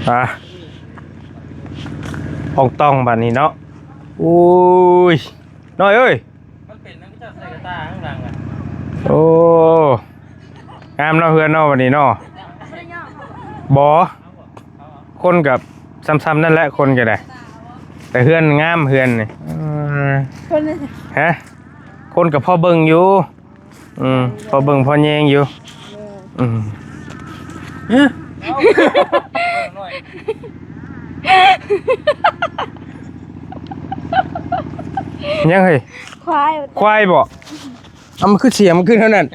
ອ່ະ ອອງຕອງບາດນີ້ເນາະ. ໂອ້ຍ ນ້ອຍເອີຍ ມັນເປັນນຳເຈົ້າໃສ່ກະຕ່າຂ້າງຫຼັງອະ. ໂອ້ ງາມເນາະເຮືອນເນາະ ບາດນີ້ເນາະ. ບໍ່ ຄົນກໍຊ່ຳໆນັ້ນແຫຼະ ຄົນກໍໄດ້ ແຕ່ເຮືອນງາມເຮືອນນີ້. ເອີ ຄົນ ຮະ ຄົນກໍພໍເບິ່ງຢູ່. ອືມ ພໍເບິ່ງພໍແຍງຢູ່. ເອີ ອືມ ເອີ ຫຍັງເຮີ້ຍ? ຄວາຍ ຄວາຍບໍ? ເອົາ ມັນຄືສຽງມັນຄືເທົ່ານັ້ນ.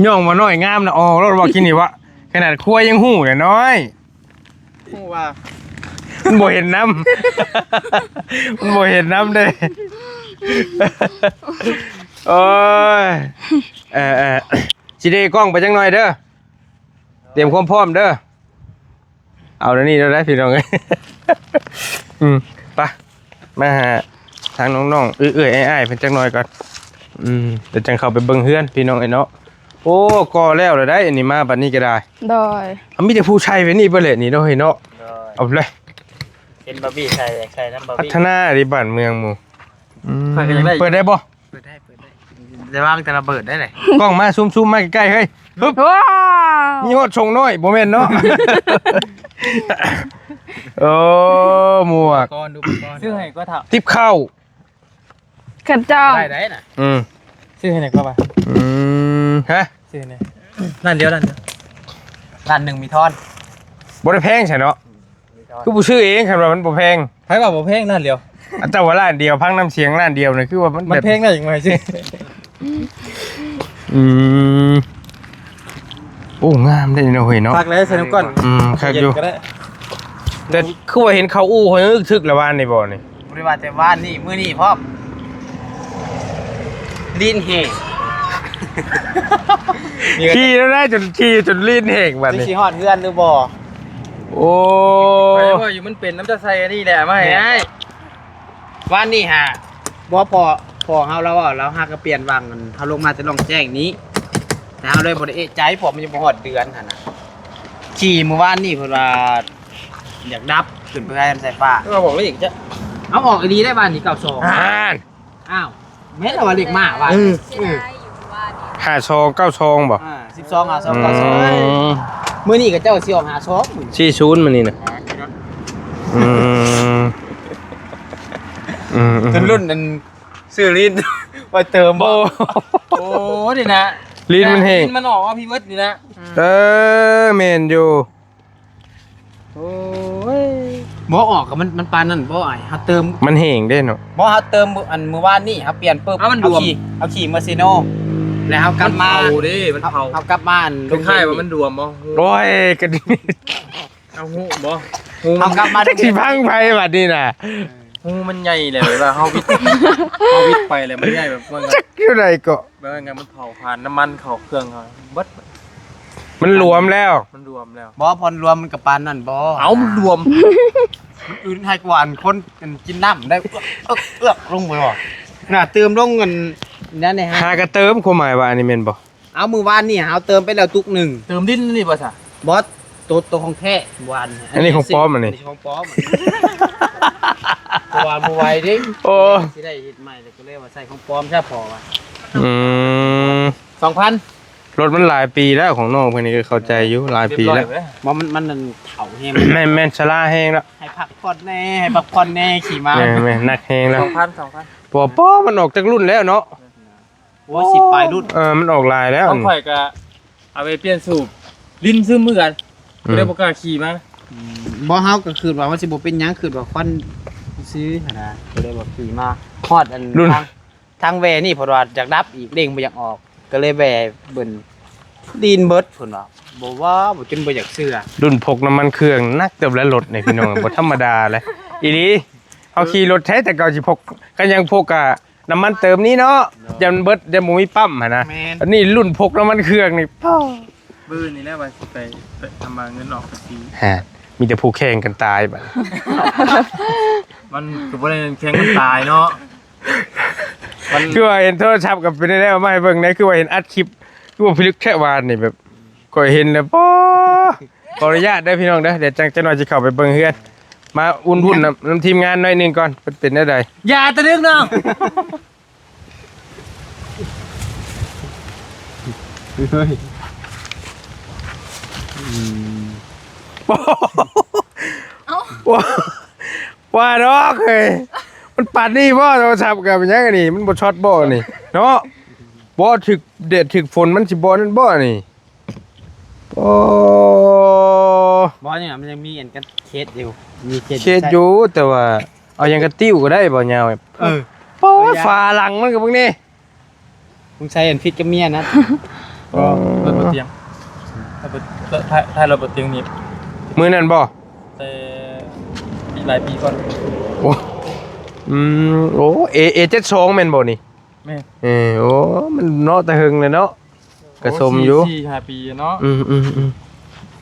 ຍ້ອງວ່ານ້ອຍງາມນະ ອໍ ລອດວ່າກິນນີ້ວະ. ຂະໜາດຄວາຍຍັງຮູ້ແຫຼະນ້ອຍ. ຮູ້ວ່າ ມັນບໍ່ເຫັນນຳ ມັນບໍ່ເຫັນນຳເດ້. ໂອ້ຍ ເອີ ເອີ ຊິເດກ້ອງໄປຈັກໜ່ອຍເດີ ຕຽມຄວາມພ້ອມເດີ. ເອົາແນວນີ້ແລ້ວໄດ໋ພີ່ນ້ອງເອີຍ. ອືມ ໄປ ມາຫາທາງນ້ອງໆ ເອື້ອຍໆ ອ້າຍໆ ເພິ່ນຈັກໜ່ອຍກ່ອນ. ອືມ ແລ້ວຈັ່ງເຂົ້າໄປເບິ່ງເຮືອນພີ່ນ້ອງເອີຍເນາະ. ໂອ້ ກໍ່ແລ້ວແລ້ວໄດ໋ ອັນນີ້ມາບັດນີ້ກໍໄດ້. ໂດຍ ເອົາ ມີແຕ່ຜູ້ໃຊ້ແບບນີ້ເບິດແຫຼະນີ້ເນາະ ເຮີ້ຍເນາະ. ໂດຍ ເອົາເລີຍ ເຫັນບາບີໃສ່ ຢາກໃສ່ນຳບາບີ. ພັດທະນາເດ້ບ້ານເມືອງໝູ່. ອືມ ຂ້ອຍກໍຢາກໄດ້ ເປີດໄດ້ບໍ່? ເປີດໄດ້ ເປີດໄດ້ ແຕ່ວ່າມີແຕ່ລະເບີດໄດ້ເລີຍ. ກ້ອງມາ ຊູມໆ ມາໃກ້ໆ ເຮີ້ຍ. ຮຶບ ວ້າວ ມີຮອດຊົງນ້ອຍ ບໍ່ແມ່ນເນາະ. ໂອ້ ໝວກ ອຸປະກອນ ອຸປະກອນ ຊື້ໃຫ້ກວ່າເຖົ້າ ຕິບເຂົ້າ ຂັດຈອງ ໄດ້ໄດ້ນະ. ອືມ ຊື້ໃຫ້ແດ່ກວ່າວ່າ. ອືມ ຮະ ຊື້ໃຫ້ແດ່ ລ້ານດຽວ ລ້ານດຽວ ລ້ານໜຶ່ງມີທອນ. ບໍ່ໄດ້ແພງໃສເນາະ. ຄືບໍ່ຊື້ເອງ ຄັນວ່າມັນບໍ່ແພງ. ໃຜວ່າບໍ່ແພງ? ລ້ານດຽວ. ອາ ເຈົ້າວ່າລ້ານດຽວ ຟັງນ້ຳສຽງລ້ານດຽວນີ້ ຄືວ່າມັນ ມັນແບບແພງໄດ້ຈັ່ງໃດຊິ. ອືມ ໂອ້ ງາມເດ້ເນາະເຮີ້ຍເນາະ. ຄັກແລ້ວໃສ່ນ້ຳກ້ອນ. ອືມ ຄັກຢູ່ ເຢັນກໍໄດ້ ແຕ່ຄືວ່າເຫັນເຂົາອູ່ເຮີ້ຍ ອຶກທຶກລະວານນີ້ບໍ່ນີ້? ບໍ່ໄດ້ວ່າແຕ່ວານນີ້ ມື້ນີ້ພ້ອມ. ລີ້ນແຮງ ຂີ່ແລ້ວໄດ້ ຈົນຂີ່ຈົນລີ້ນແຮງບາດນີ້. ຊິຮອດເຮືອນຫຼືບໍ່? ໂອ້ ຂ້ອຍວ່າຢູ່ມັນເປັນນຳເຈົ້າໃສ່ອັນນີ້ແຫຼະ ມາໃຫ້ອ້າຍ. ວານນີ້ຫາ ບໍ່ ພໍ່ ພໍ່ເຮົາລາວເວົ້າ ລາວຫາກະປ່ຽນວັງ ເຮົາລົງມາແຕ່ລ່ອງແຈ້ງນີ້ ແຕ່ເຮົາເລີຍບໍ່ໄດ້ເອະໃຈ ເພາະມັນຍັງບໍ່ຮອດເດືອນຫັ້ນນະ. ຂີ່ມື້ວານນີ້ເພິ່ນວ່າຢາກດັບ ຂຶ້ນໄປໃຫ້ນຳສາຍຟ້າ. ເອົາອອກອີກຈ້ະ ເອົາອອກອີ່ຫຼີໄດ໋ ວານນີ້ ເກົ້າສອງ. ອ່ານ ອ້າວ ແມ່ນແລ້ວວ່າເລກມາວ່າ. ເອີ ເອີ ຫ້າສອງເກົ້າສອງບໍ່? ອ່າ ສິບສອງ ຫ້າສອງ ເກົ້າສອງ. ອືມ ມື້ນີ້ເຂົາເຈົ້າຊິອອກ ຫ້າສອງ ມື້ນີ້ ສີ່ສູນ ມື້ນີ້ນະ. ອືມ ອືມໆ ຈົນລຸ້ນອັນ ຊື້ລີ້ນໄວ້ເຕີມບໍ່? ໂອ້ ໂອ້ ນີ້ນະ ລີ້ນມັນແຮງ ລີ້ນມັນອອກວ່າພີ່ເບິດນີ້ນະ. ເອີ ແມ່ນຢູ່. ໂອ້ຍ ບໍ່ອອກກໍມັນ ມັນປານນັ້ນບໍ່ອ້າຍ? ເຮົາເຕີມ ມັນແຮງເດ້ເນາະ. ບໍ່ ເຮົາເຕີມມື້ ອັນມື້ວານນີ້ ເຮົາປ່ຽນປຶບ ເອົາ ມັນລວມ ເຮົາຂີ່ ເຮົາຂີ່ເມອເຊໂນ ແລ້ວເຮົາກັບມາ ມັນເຜົາເດ້ ມັນເຜົາ ເຮົາ ເຮົາກັບມາ ຄ້າຍໆວ່າມັນລວມບໍ່? ໂອ້ຍ ກໍດີ ເອົາຮູ້ບໍ່? ຮູ້ມັນ ເຮົາກັບມາ ຈັກຊິຟັງໃຜບັດນີ້ນະ. ເອີ ຮູມັນໃຫຍ່ແຫຼະ ເວລາເຮົາວິດ ເຮົາວິດໄປແລ້ວມັນໃຫຍ່ແບບວ່າ ຈັກຢູ່ໃດເກາະ ແບບວ່າມັນເຜົາຜ່ານນ້ຳມັນເຂົ້າເຄື່ອງເຮົາເບິດ. ມັນລວມແລ້ວ ມັນລວມແລ້ວ. ບໍ່ ຜ່ອນລວມມັນກໍປານນັ້ນບໍ່? ເອົ້າ ມັນລວມ ມັນອຶດໃຫ້ກວ່າອັນຄົນກິນນ້ຳໄດ້ ເອືອກໆ ເອືອກໆ ລົງໄປບໍ່? ໜ້າເຕີມລົງອັນນັ້ນແດ່ ຫາກະເຕີມ ຄວາມໝາຍວ່າອັນນີ້ແມ່ນບໍ່? ເອົາ ມື້ວານນີ້ເຮົາເຕີມໄປແລ້ວຕຸກໜຶ່ງ. ເຕີມດິນນີ້ບໍ່ຊະ? ບໍ່ ໂຕ ໂຕຂອງແທ້ວານ. ອັນນີ້ຂອງປອມ ອັນນີ້ ອັນນີ້ຂອງປອມ. ເພາະວ່າບໍ່ໄຫວເດ້. ໂອ້ ຊິໄດ້ເຮັດໃໝ່ ກໍເລີຍວ່າໃສ່ຂອງປອມຊະພໍວ່າ. ອືມ ສອງພັນ. ລົດມັນຫຼາຍປີແລ້ວ ຂອງນ້ອງເພິ່ນນີ້ກໍເຂົ້າໃຈຢູ່ ຫຼາຍປີແລ້ວ. ບໍ່ ມັນ ມັນນັ້ນເຖົ້າແຮງ ແມ່ນ ແມ່ນຊະລາແຮງແລ້ວ. ໃຫ້ພັກຜ່ອນແດ່ ໃຫ້ພັກຜ່ອນແດ່ ຂີ່ມາ. ແມ່ນໆ ໜັກແຮງແລ້ວ ສອງພັນ ສອງພັນ. ເພາະວ່າ ໂອ້ ມັນອອກຈັກລຸ້ນແລ້ວເນາະ. ໂອ້ຍ ສິບປາຍລຸ້ນ. ເອີ ມັນອອກຫຼາຍແລ້ວ. ຂອງຂ້ອຍກໍເອົາໄປປ່ຽນສູບ ດິນຊຶມຄືກັນ. ອືມ ກໍເລີຍບໍ່ກ້າຂີ່ມາ. ອືມ ບໍ່ ເຮົາກໍຄິດວ່າມັນຊິບໍ່ເປັນຫຍັງ ຄິດວ່າຄວັນຊື່ຫັ້ນນະ ກໍເລີຍບໍ່ຂີ່ມາ. ຮອດອັນ ລຸ້ນ ທາງ ທາງແວ່ນີ້ ເພິ່ນວ່າຢາກດັບອີກ ເລັ່ງບໍ່ຢາກອອກ ກໍເລີຍແວ່ເບິ່ງ ດິນເບິດ ເພິ່ນວ່າ. ບໍ່ວ່າ ບໍ່ ຈົນບໍ່ຢາກເຊື່ອ. ລຸ້ນພົກນ້ຳມັນເຄື່ອງໜັກເຕີບແລ້ວ ລົດນີ້ພີ່ນ້ອງ ບໍ່ທຳມະດາເລີຍ ອີ່ຫຼີ. ເຮົາຂີ່ລົດແທ້ແຕ່ເກົ່າຊິພົກ ກໍຍັງພົກ ກະ ນ້ຳມັນເຕີມນີ້ເນາະ. ໂດຍ ຢ້ານມັນເບິດ ຢ້ານບໍ່ມີປ້ຳຫັ້ນນະ. ແມ່ນ ອັນນີ້ລຸ້ນພົກນ້ຳມັນເຄື່ອງນີ້ ມື້ນີ້ແຫຼະວ່າຊິໄປ ໄປທຳມາເງິນອອກພາສີ. ຮະ ມີແຕ່ຜູ້ແຂ່ງກັນຕາຍບັດ. ມັນກໍບໍ່ໄດ້ແຂ່ງກັນຕາຍເນາະ. ມັນ ຄືວ່າເຫັນໂທລະສັບກັບເປັນແນວມາໃຫ້ເບິ່ງແດ່ ຄືວ່າເຫັນອັດຄລິບ ຄືວ່າພິລຶກແທ້ວານນີ້ ແບບຂ້ອຍເຫັນແລ້ວ ປໍ້ ຂໍອະນຸຍາດເດີພີ່ນ້ອງເດີ ດຽວຈັ່ງຈັກໜ່ອຍຊິເຂົ້າໄປເບິ່ງເຮືອນ ມາອຸ່ນໆນຳ ນຳທີມງານໜ້ອຍໜຶ່ງກ່ອນ ເພິ່ນເປັນແນວໃດ. ຢ່າຕະລຶກນ້ອງ ເຮີ້ຍ ອືມ ເອົ້າ ວ່າ ວ່າດອກເຮີ້ຍ ມັນປານນີ້ບໍ່ ໂທລະສັບກັບຫຍັງອັນນີ້ ມັນບໍ່ຊັອດບໍ່ນີ້ເນາະ ບໍ່ຖືກແດດຖືກຝົນມັນຊິບໍ່ນັ້ນບໍ່ນີ້. ໂອ້ ບໍ່ຫຍັງ ມັນຍັງມີອັນກັນເຄດຢູ່ ມີເຄດ ເຄດຢູ່ ແຕ່ວ່າເອົາຫຍັງກະຕິ້ວກໍໄດ້ບໍ່ຍາວ ເອີ ໂອ້ຍ ເອີ ຝາຫຼັງມັນກໍເບິ່ງນີ້ ມຶງໃຊ້ອັນຜິດກັບເມຍນະ ເອີ ລົດບໍ່ຕຽງ ຖ້າບໍ່ ຖ້າ ຖ້າລົດບໍ່ຕຽງນີ້ ມື້ນັ້ນບໍ່ ແຕ່ປີ ຫຼາຍປີກ່ອນ ໂອ້ ອືມ ໂອ້ ເອ ເອເຈັດສອງແມ່ນບໍ່ນີ້? ແມ່ນ ເອີ ໂອ້ ມັນເນາະ ແຕ່ເຫິງແລ້ວເນາະ ກະສົມຢູ່ ໂອ້ ສີ່ ສີ່ຫ້າປີເນາະ ອືມໆ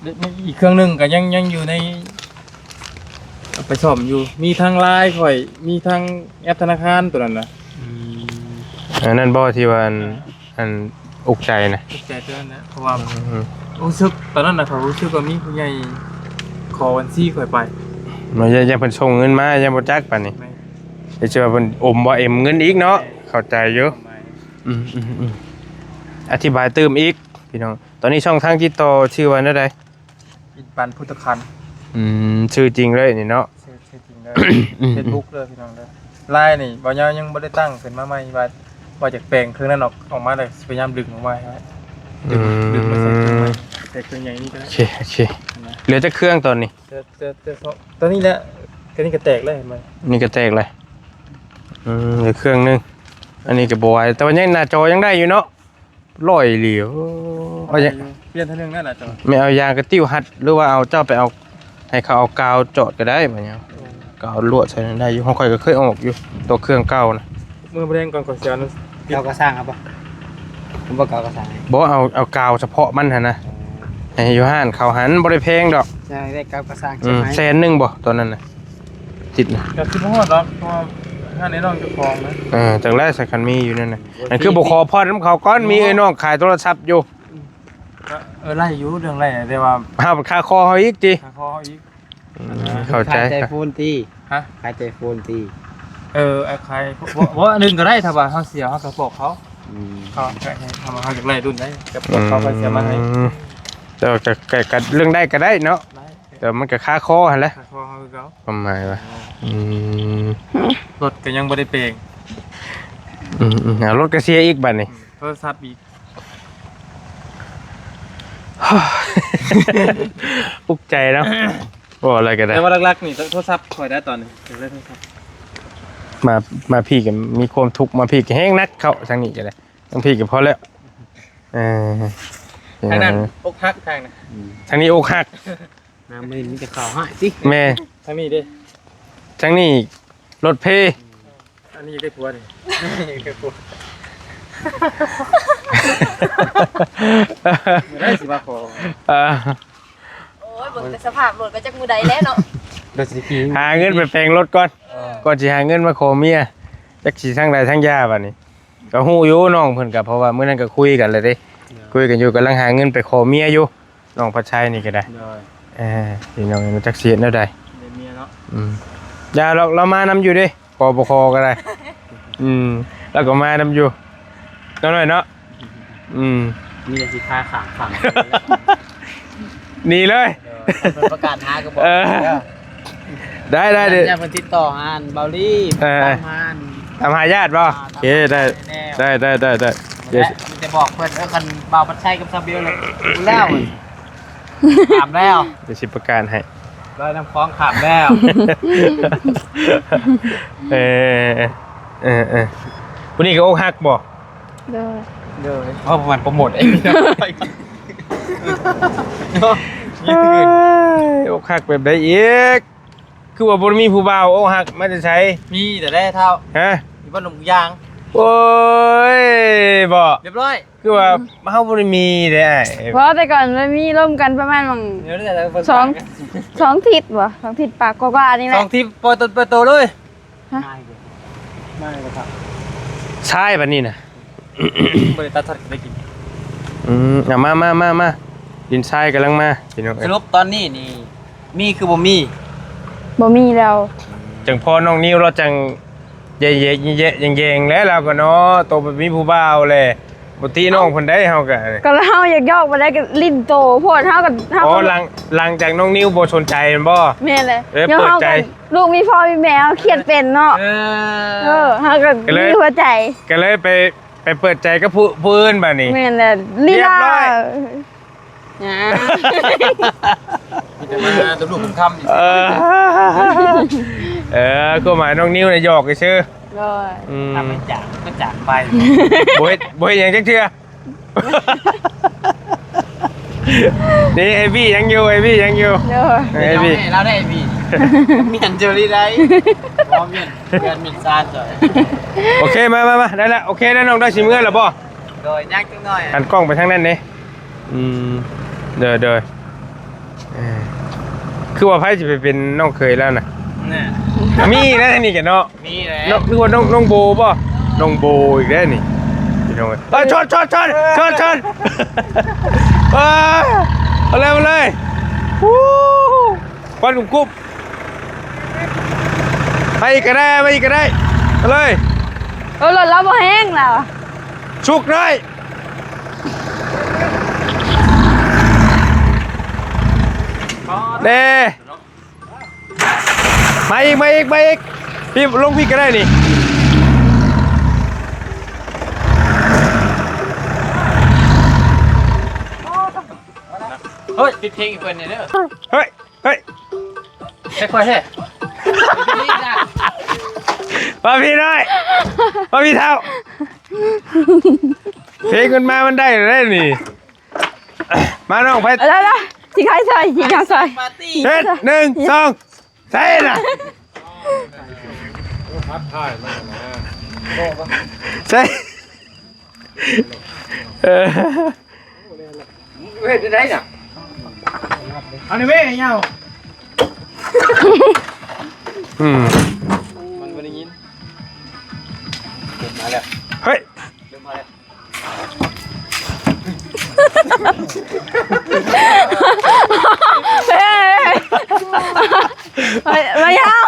ໆ ແລະ ມີອີກເຄື່ອງໜຶ່ງກະຍັງ ຍັງຢູ່ໃນ ເອົາໄປສ້ອມຢູ່ ມີທັງ LINE ຂ້ອຍ ມີທັງແອັບທະນາຄານໂຕນັ້ນນະ ອືມ ອັນນັ້ນບໍ່ທີ່ວ່າອັນ ອ່າ ອັນອຸກໃຈນະ ອຸກໃຈໂຕນັ້ນນະ ເພາະວ່າ ອືມ ຮູ້ສຶກຕອນນັ້ນນະ ເຂົາຮູ້ສຶກວ່າມີຜູ້ໃຫຍ່ຂໍບັນຊີຂ້ອຍໄປ ມັນ ຢ້ານເພິ່ນສົ່ງເງິນມາ ຢ້ານບໍ່ຈັກປານນີ້ ແມ່ນ ເຮັດຊິວ່າເພິ່ນອົມບໍ່ເອັມເງິນອີກເນາະ ແມ່ນ ເຂົ້າໃຈຢູ່ ປະມານ ອືມໆໆ ອະທິບາຍຕື່ມອີກພີ່ນ້ອງ ຕອນນີ້ຊ່ອງທາງຕິດຕໍ່ຊື່ວ່າແນວໃດ? ອິດບັນ ພຸດທະຄັນ ອືມ ຊື່ຈິງເລີຍນີ້ເນາະ ຊື່ ຊື່ຈິງເລີຍ ອືມໆ ເຟສບຸກເດີພີ່ນ້ອງເດີ LINE ນີ້ ບໍ່ຍາວຍັງບໍ່ໄດ້ຕັ້ງຂຶ້ນມາໃໝ່ ວ່າ ວ່າຈະແປງເຄື່ອງນັ້ນອອກ ອອກມາ ແລ້ວຊິພະຍາຍາມດຶງອອກມາໃຫ້ ອືມ ດຶງ ດຶງມາໃສ່ເຄື່ອງໃໝ່ ໃສ່ເຄື່ອງໃຫຍ່ນີ້ກໍໄດ້ ໂອເຄ ໂອເຄ ນະ ເຫຼືອຈັກເຄື່ອງຕອນນີ້? ແຕ່ ແຕ່ ແຕ່ ຕອນນີ້ແຫຼະ ຕົວນີ້ກໍແຕກແລ້ວ ເຫັນບໍ່? ນີ້ກໍແຕກແລ້ວ ອືມ ເຫຼືອເຄື່ອງໜຶ່ງ ອັນນີ້ກໍບໍ່ໄຫວ ແຕ່ວ່າຍັງໜ້າຈໍຍັງໄດ້ຢູ່ເນາະ ຫຼ້ອຍອີ່ຫຼີ ໂອ້ ເອົາຢາ ປ່ຽນເທື່ອໜຶ່ງນັ້ນນະ ແມ່ນເອົາຢາງກະຕິ້ວຮັດ ຫຼືວ່າເອົາ ເຈົ້າໄປເອົາ ໃຫ້ເຂົາເອົາກາວຈອດກໍໄດ້ ບໍ່ຫຍັງ ໂອ້ ກາວລວດໃສ່ນັ້ນໄດ້ຢູ່ ຂອງຂ້ອຍກໍເຄີຍອອກຢູ່ ຕົວເຄື່ອງເກົ່ານະ ມື້ແລງກ່ອນຂ້ອຍຊິເອົາ ກາວກະສ້າງເອົາບໍ່? ບໍ່ ກາວກະສ້າງ ບໍ່ ເອົາ ເອົາກາວສະເພາະມັນຫັ້ນນະ ໃຫ້ຢູ່ຮ້ານເຂົາຫັ້ນ ບໍ່ໄດ້ແພງດອກ ໃຊ່ ໄດ້ກາວກະສ້າງ ອືມ ແສນໜຶ່ງບໍ່ ຕອນນັ້ນນະ ຕິດນະ ກໍຄືບໍ່ຮອດດອກ ເພາະວ່າຮ້ານໄອ້ນ້ອງເຈົ້າຂອງນະ ເອີ ຈັກແລ້ວ ຄັນມີຢູ່ນັ້ນນະ ອັນຄືບໍ່ຂໍຜ່ອນນຳເຂົາກ່ອນ ມີເອື້ອຍນ້ອງຂາຍໂທລະສັບຢູ່ ກໍ ເອີ ໄລ່ຢູ່ ເລື່ອງໄລ່ ແຕ່ວ່າ ຫາຄາຄໍເຮົາອີກຕິ ຄາຄໍເຮົາອີກ ອືມ ເຂົ້າໃຈ ຂາຍແຕ່ໂຟນຕິ ຮະ ຂາຍແຕ່ໂຟນຕິ ເອີ ຂາຍ ບໍ່ ບໍ່ ອັນອື່ນກໍໄດ້ ຖ້າວ່າເຮົາເສຍ ເຮົາກໍບອກເຂົາ ອືມ ເຂົາກໍໃຫ້ ຖ້າວ່າເຮົາຢາກໄດ້ລຸ້ນໃດ ກໍບອກເຂົາ ເຂົາເສຍມາໃຫ້ ອືມ ແຕ່ວ່າກໍ ກໍ ກໍເລື່ອງໄດ້ກໍໄດ້ເນາະ ໄດ້ ແຕ່ມັນກໍຄາຄໍຫັ້ນແຫຼະ ຄາຄໍເຮົາຄືເກົ່າ ຄວາມໝາຍວ່າ ເອີ ອືມ ລົດກໍຍັງບໍ່ໄດ້ແປງ ອືມໆ ເອົາລົດກໍເສຍອີກບັດນີ້ ອືມ ໂທລະສັບອີກ ອຸກໃຈເນາະ ເວົ້າອະໄລກໍໄດ້ ແຕ່ວ່າຫຼັກໆນີ້ໂທລະສັບຂ້ອຍໄດ້ຕອນນີ້ ຢາກໄດ້ໂທລະສັບ ມາ ມາພີ້ກໍມີຄວາມທຸກ ມາພີ້ກໍແຮງໜັກເຂົ້າ ທາງນີ້ກໍໄດ້ ທາງພີ້ກໍພໍແລ້ວ ເອີ ທາງນັ້ນອົກຫັກ ທາງນັ້ນ ອືມ ທາງນີ້ອົກຫັກ ນາງບໍ່ເຫັນມີແຕ່ຂ່າວຮ້າຍຕິ ແມ່ນ ທາງນີ້ເດ້ ທາງນີ້ລົດເພ ອັນນີ້ຢາກໄດ້ຜົວນີ້ ຢາກໄດ້ຜົວ ມື້ໃດຊິມາຂໍ ເອີ ໂອ້ຍ ເບິ່ງແຕ່ສະພາບລົດກໍຈັກມື້ໃດແລ້ວເນາະ ລົດຊິຂີ່ ຫາເງິນໄປແປງລົດກ່ອນ ເອີ ກ່ອນຊິຫາເງິນມາຂໍເມຍ ຈັກຊິທາງໃດທາງຢາບັດນີ້ ກໍຮູ້ຢູ່ນ້ອງເພິ່ນກໍ ເພາະວ່າມື້ນັ້ນກໍຄຸຍກັນແລ້ວເດ້ ເອີ ຄຸຍກັນຢູ່ ກຳລັງຫາເງິນໄປຂໍເມຍຢູ່ ນ້ອງພັດໄຊນີ້ກໍໄດ້ ໂດຍ ເອີ ພີ່ນ້ອງ ຈັກຊິເຮັດແນວໃດ ໄດ້ເມຍເນາະ ອືມ ຢ່າດອກ ລາວມານຳຢູ່ເດ້ ຂໍບໍ່ຂໍກໍໄດ້ ອືມ ລາວກໍມານຳຢູ່ ນ້ອຍໆເນາະ ອືມ ມີແຕ່ຊິພາຂ້າມຝັ່ງ ໜີເລີຍ ໂດຍ ເພິ່ນປະກາດຫາກໍບອກ ເອີ ເດີ ໄດ້ໆ ເດີ ເພິ່ນຕິດຕໍ່ຫາອັນເບົາລີ ເອີ ຕາມຫາອັນ ຕາມຫາຍາດບໍ່? ອ່າ ໂອເຄ ໄດ້ ຕາມຫາຍາດ ໄດ້ ໄດ້ ໄດ້ ໄດ້ ເອີ ມີແຕ່ບອກເພິ່ນ ເອີ ຄັນບ່າວພັດໄຊກັບຊາວບິວແລ້ວ ແລ້ວ ຖາມແລ້ວ ດຽວຊິປະກາດໃຫ້ ລອຍນ້ຳຂອງຂ້າມແລ້ວ ເອີ ເອີ ເອີ ຜູ້ນີ້ກໍອົກຫັກບໍ່? ໂດຍ ໂດຍ ເພາະມັນໂປຣໂມດເອງ ເນາະ ໂອ້ຍ ອົກຫັກແບບໃດອີກ? ຄືວ່າບໍ່ໄດ້ມີຜູ້ບ່າວ ອົກຫັກມາແຕ່ໃສ? ມີແຕ່ໃດເຖົ້າ ຮະ? ຢູ່ບ້ານດົງຢາງ ໂອ້ຍ ບໍ່ ຮຽບຮ້ອຍ ຄືວ່າເຮົາບໍ່ໄດ້ມີເດ້ອ້າຍ ເວົ້າແຕ່ກ່ອນມັນມີລົມກັນປະມານຫວ່າງ ເອີ ສອງ ສອງທິດບໍ່ ສອງທິດປາຍກວ່າໆນີ້ແຫຼະ ສອງທິດ ປ່ອຍຕົນປ່ອຍໂຕເລີຍ ຮະ? ຊາຍບັດນີ້ນະ ບໍ່ໄດ້ຕັດທັດໄດ້ກິນ ອືມ ເອົາ ມາ ມາ ມາ ມາ ດິນຊາຍກຳລັງມາ ພີ່ນ້ອງເອີຍ. ສະຫຼຸບຕອນນີ້ນີ້ ມີຄືບໍ່ມີ? ບໍ່ມີແລ້ວ. ຈັ່ງພໍນ້ອງນິວລາວຈັ່ງແຍະໆແຍງໆແລ້ວ ລາວກໍເນາະ ໂຕໄປມີຜູ້ບ່າວແລ້ວ ບໍ່ຕິນ້ອງເພິ່ນໄດ໋ ເຮົາກໍ ກໍເຮົາຢາກຢອກບໍ່ໄດ້ກໍຫຼິ້ນໂຕໂພດ ເຮົາກໍ ເຮົາ ອໍ ກໍ ຫຼັງ ຫຼັງຈາກນ້ອງນິວບໍ່ສົນໃຈແມ່ນບໍ່? ແມ່ນແຫຼະ ເອີ ເອີ ເປີດໃຈ ເຮົາກໍລູກມີພໍ່ມີແມ່ ເຮົາຄຽດເປັນເນາະ. ເອີ ເອີ ເຮົາກໍ ກໍເລີຍ ມີຫົວໃຈ ກໍເລີຍໄປ ໄປເປີດໃຈກັບຜູ້ ຜູ້ອື່ນບາດນີ້. ແມ່ນແຫຼະ ລີລາ ຮຽບຮ້ອຍ ອ່າ ມີແຕ່ມາຕົວະລູກບຸນຄຳ. ເອີ ເອີ ຄວາມໝາຍນ້ອງນິວນະຫຍອກຊື່ໆ. ໂດຍ ອືມ ຖ້າໄປຈາກ ກໍຈາກໄປ ບໍ່ເຮັດ ບໍ່ເຮັດຫຍັງຈັກເທື່ອ. ນີ້ ເອບີ ຍັງຢູ່ ເອບີ ຍັງຢູ່. ໂດຍ ເອບີ ເຮົາໄດ້ ເອບີ ແມ່ນເຈີລີໄດ໋ ບໍ່ແມ່ນ ແມ່ນ ແມ່ນຊານ. ໂອເຄ ມາ ມາ ມາ ໄດ້ລະ. ໂອເຄ ໄດ້ນ້ອງ ໄດ້ຊິເມືອລະບໍ່? ໂດຍ ຍັງຈັກໜ້ອຍ ຫັນກ້ອງໄປທາງນັ້ນເດ້. ອືມ ໂດຍ ໂດຍ ເອີ ຄືວ່າໃຜຊິໄປເປັນນ້ອງເຂີຍລາວນະ? ແນ່ ມີແລ້ວນີ້ກະເນາະ ມີແລ້ວ ນ້ອງ ຄືວ່ານ້ອງ ນ້ອງໂບບໍ່? ນ້ອງໂບອີກແລ້ວນີ້ ພີ່ນ້ອງເອີຍ. ເອີຍ ຊອດ ຊອດ ຊອດ ຊອດ ຊອດ ເອີຍ ເອົາເລີຍ ເອົາເລີຍ ຄວັນກຸບໆ ໄປອີກກໍໄດ້ ໄປອີກກໍໄດ້ ເອົາເລີຍ. ເອີ ລົດລາວບໍ່ແຮງລະ ຊຸກໜ້ອຍ ເດ້ ມາອີກ ມາອີກ ມາອີກ ພີ່ ລົງພີ້ກໍໄດ້ນີ້. ເຮີ້ຍ ປິດເພງໃຫ້ເພິ່ນແດ່ເດີ ເຮີ້ຍ ເຮີ້ຍ ຄ່ອຍໆແທ້ ມາພີ່ນ້ອຍ ມາພີ່ເຖົ້າ ເພງມັນມາ ມັນໄດ້ແລ້ວນີ້. ມານ້ອງໄປ ເອົາລະ ຊິໃຄໃສ່ ຊິຫຍັງໃສ່ ເຮັດ ໜຶ່ງ ສອງ ໃສ່ນະ ໃສ່ ເອີ ເຮັດໄດ້ນະ ອັນນີ້ເວີຍຍາວ ອືມ ມັນບໍ່ໄດ້ຍິນ ມາແລ້ວ ເຮີ້ຍ ເລີ່ມມາແລ້ວ. ເຮີ້ຍ ມາ ມາຍາວ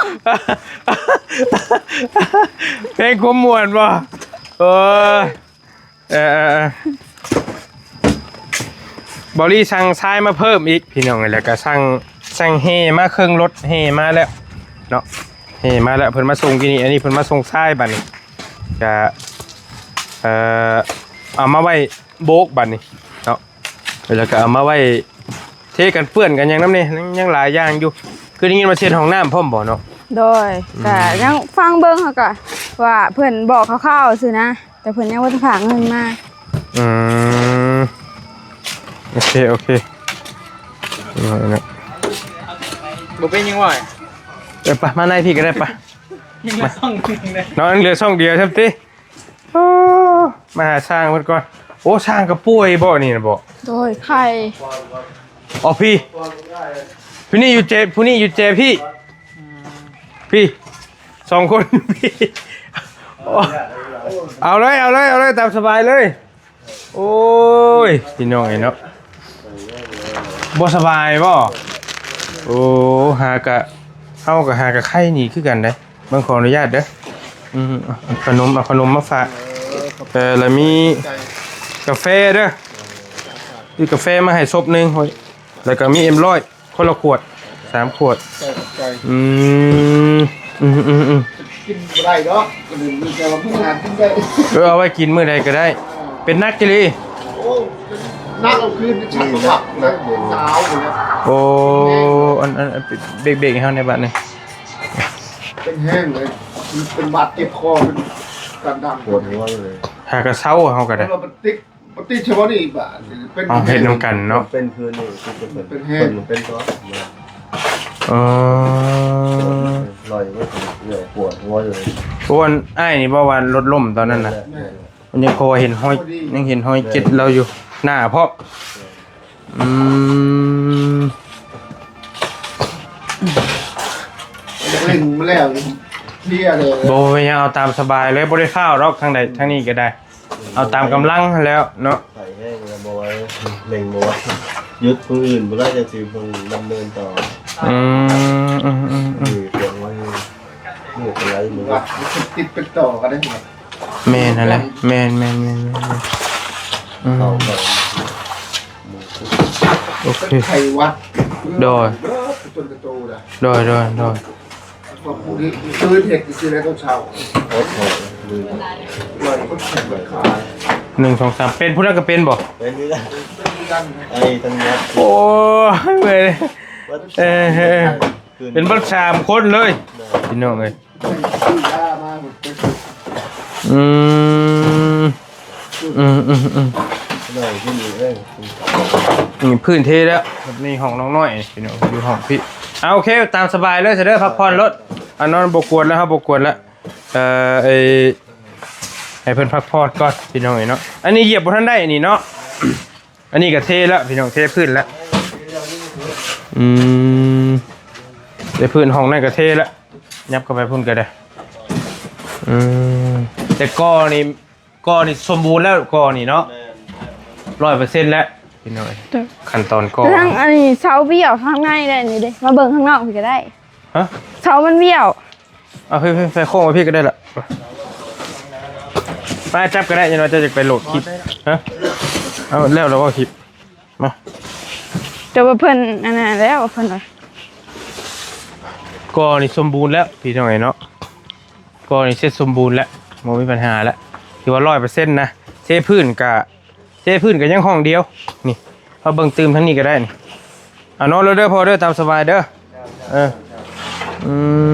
ເພງຄວາມມ່ວນບໍ່? ໂອ້ຍ ເອີ ເອີ ເອີ ເບົາລີສັ່ງຊາຍມາເພີ່ມອີກ ພີ່ນ້ອງເອີຍ ແລ້ວກໍສັ່ງ ສັ່ງແຮ່ມາເຄິ່ງລົດ ແຮ່ມາແລ້ວເນາະ ແຮ່ມາແລ້ວ ເພິ່ນມາສົ່ງກີ້ນີ້ ອັນນີ້ເພິ່ນມາສົ່ງຊາຍ ບາດນີ້ກະ ເອີ ເອົາມາໄວ້ໂບກ ບາດນີ້ເນາະ ແລ້ວກໍເອົາມາໄວ້ເທກັນເປື້ອນກັນຫຍັງນຳນີ້ ຍັງ ຍັງຫຼາຍຢ່າງຢູ່ ຄືໄດ້ຍິນວ່າຊິເຮັດຫ້ອງນ້ຳພ້ອມບໍ່ເນາະ? ໂດຍ ອືມ ກະຍັງຟັງເບິ່ງ ເຮົາກະວ່າເພິ່ນບອກຄ່າວໆຊື່ນະ ແຕ່ເພິ່ນຍັງບໍ່ໄດ້ຝາກເງິນມາ. ອືມ ໂອເຄ ໂອເຄ ເນາະ ບໍ່ເປັນຫຍັງຫວາຍ ເອີ ໄປ ມາໃນພີ້ກໍໄດ້ ໄປ ຍັງເຫຼືອຊ່ອງໜຶ່ງເດ້ ເນາະ ຍັງເຫຼືອຊ່ອງດຽວຊ້ຳຕິ. ໂອ້ ມາຫາຊ່າງເພິ່ນກ່ອນ. ໂອ້ ຊ່າງກໍປ່ວຍບໍ່ນີ້ນະບໍ່? ໂດຍ ໄຂ້. ອໍ ພີ້ ຜູ້ນີ້ຢູ່ເຈ ຜູ້ນີ້ຢູ່ເຈ ພີ້ ອືມ ພີ້ ສອງຄົນ ພີ້ ເອົາເລີຍ ເອົາເລີຍ ເອົາເລີຍ ຕາມສະບາຍເລີຍ. ໂອ້ຍ ພີ່ນ້ອງເອີຍເນາະ ບໍ່ສະບາຍບໍ່? ໂອ້ ຫາກະ ເຮົາກໍຫາກະໄຂ້ນີ້ຄືກັນເດ້. ເບິ່ງ ຂໍອະນຸຍາດເດີ. ອືມ ເອົາຂະໜົມ ເອົາຂະໜົມມາຝາກ. ເອີ ແລ້ວມີກາແຟເດີ ຊື້ກາແຟມາໃຫ້ສົບໜຶ່ງ ແລ້ວກໍມີເອັມຮ້ອຍ ຄົນລະຂວດ ສາມຂວດ. ຂອບໃຈ ຂອບໃຈ. ອືມ ອືມ ອືມ ອືມ ກິນບໍ່ໄດ້ດອກ ແຕ່ວ່າມື້ໜ້າກິນໄດ້. ເອີ ເອົາໄວ້ກິນມື້ໃດກໍໄດ້. ເປັນໜັກອີ່ຫຼີ. ໂອ້ ໜັກເອົາຄືນ ສັກບໍ່ພັກນະ ໜາວຢູ່ນະ. ໂອ້ ອັນ ອັນ ເບກໆໃຫ້ເຮົາແດ່ບາດນີ້. ເປັນແຮງເລີຍ ເປັນບາດເຈັບຄໍ ເປັນການດັງ ປວດຫົວເລີຍ. ຫາກະເຊົາເຮົາກໍໄດ້ ເພາະວ່າມັນຕິດ ມັນຕິດສະເພາະນີ້ບາດ ເປັນ ເອົາເຮັດນຳກັນເນາະ. ເປັນຄືນນີ້ ເປັນ ເປັນແຮງ ເປັນ ເປັນກໍ ເອີ ລອຍເວີຍ ເລື່ອຍປວດຫົວຢູ່. ໂອ້ ອັນອ້າຍນີ້ບໍ່ວ່າລົດລົ້ມຕອນນັ້ນນະ? ແມ່ນ ແມ່ນ ມັນຍັງພໍເຫັນຮອຍ ຍັງເຫັນຮອຍເຈັບລາວຢູ່ ໜ້າເພາະ. ອືມ ເລັ່ງມາແລ້ວ ເພຍເລີຍ. ບໍ່ເປັນຫຍັງ ເອົາຕາມສະບາຍເລີຍ ບໍ່ໄດ້ຟ້າວດອກ ທາງໃດທາງນີ້ກໍໄດ້. ເອົາຕາມກຳລັງຫັ້ນແຫຼ້ວເນາະ. ໄປແຮງແລ້ວບໍ່ໄຫວ ເລັ່ງບໍ່ໄຫວ ຢຸດຜູ້ອື່ນບໍ່ໄດ້ ຈັ່ງຊິເພິ່ນດຳເນີນຕໍ່. ອືມ ອືມ ອືມ ອືມ ເອີ ຕຽມໄວ້ ໝູ່ໄປໄຫຼໝູ່ ຕິດເປັນຕໍ່ກັນໄດ້. ແມ່ນຫັ້ນແຫຼະ ແມ່ນໆໆໆ ອືມ ເຂົ້າໄປ ໂອເຄ ໄຂ້ຫວັດ ໂດຍ ເບິດຕົນກະໂຕນະ ໂດຍ ໂດຍ ໂດຍ. ຄືນເຮັດຊື່ແລ້ວຕອນເຊົ້າ ໜຶ່ງ ສອງ ສາມ ເປັນຜູ້ນັ້ນກໍເປັນບໍ່? ເປັນຄືກັນ ເປັນຄືກັນ ໄອທັງໝົດ ໂອ້ຍ ເມື່ອຍເດ້ ເອີ ເປັນເບິດສາມຄົນເລີຍ ພີ່ນ້ອງເອີຍ. ອືມ ອືມ ອືມ ອືມ ນີ້ພື້ນເທແລ້ວ ນີ້ຫ້ອງນ້ອງນ້ອຍພີ່ນ້ອງ ຢູ່ຫ້ອງພີ້. ເອົາ ໂອເຄ ຕາມສະບາຍເລີຍຊະເດີ ພັກຜ່ອນໂລດ. ອ່າ ນອນບໍ່ກວນແລ້ວ ເຮົາບໍ່ກວນແລ້ວ ເອີ ໄອ້ ໃຫ້ເພິ່ນພັກຜ່ອນກ່ອນພີ່ນ້ອງເອີຍເນາະ. ອັນນີ້ຢຽບບໍ່ທັນໄດ້ນີ້ເນາະ ອັນນີ້ກໍເທແລ້ວພີ່ນ້ອງ ເທພື້ນແລ້ວ. ອືມ ເທພື້ນ ຫ້ອງນັ້ນກໍເທແລ້ວ ຫຍັບເຂົ້າໄປພຸ້ນກໍໄດ້. ອືມ ແຕ່ກໍນີ້ ກໍນີ້ສົມບູນແລ້ວ ກໍນີ້ເນາະ ຮ້ອຍເປີເຊັນແລ້ວພີ່ນ້ອງເອີຍ. ຂັ້ນຕອນກໍ ທາງອັນນີ້ເສົາບ້ຽວທາງໃນແຫຼະ ນີ້ເດ້ ມາເບິ່ງທາງນອກພີ້ກໍໄດ້. ຮະ ເສົາມັນບ້ຽວ. ເອົາ ເຮີ້ຍໆ ໃສ່ໂຄ້ງໄວ້ພີ້ກໍໄດ້ລະ ໄປຈັບກໍໄດ້ ຢ່າງໜ້ອຍເຈົ້າຈະໄປໂຫຼດຄລິບ. ຮະ ເອົາ ແລ້ວລະບໍ່ຄລິບ ມາ ແຕ່ວ່າເພິ່ນອັນນັ້ນແລ້ວ ເພິ່ນວ່າ ກໍນີ້ສົມບູນແລ້ວພີ່ນ້ອງເອີຍເນາະ. ກໍນີ້ເສັດສົມບູນແລ້ວ ບໍ່ມີບັນຫາແລ້ວ ຖືວ່າຮ້ອຍເປີເຊັນນະ. ເທພື້ນກະ ເທພື້ນກໍຍັງຫ້ອງດຽວ ນີ້ ເຮົາເບິ່ງຕື່ມທາງນີ້ກໍໄດ້ນີ້. ອ່າ ນອນເລີຍເດີພໍ່ເດີ ຕາມສະບາຍເດີ. ເອີ ອື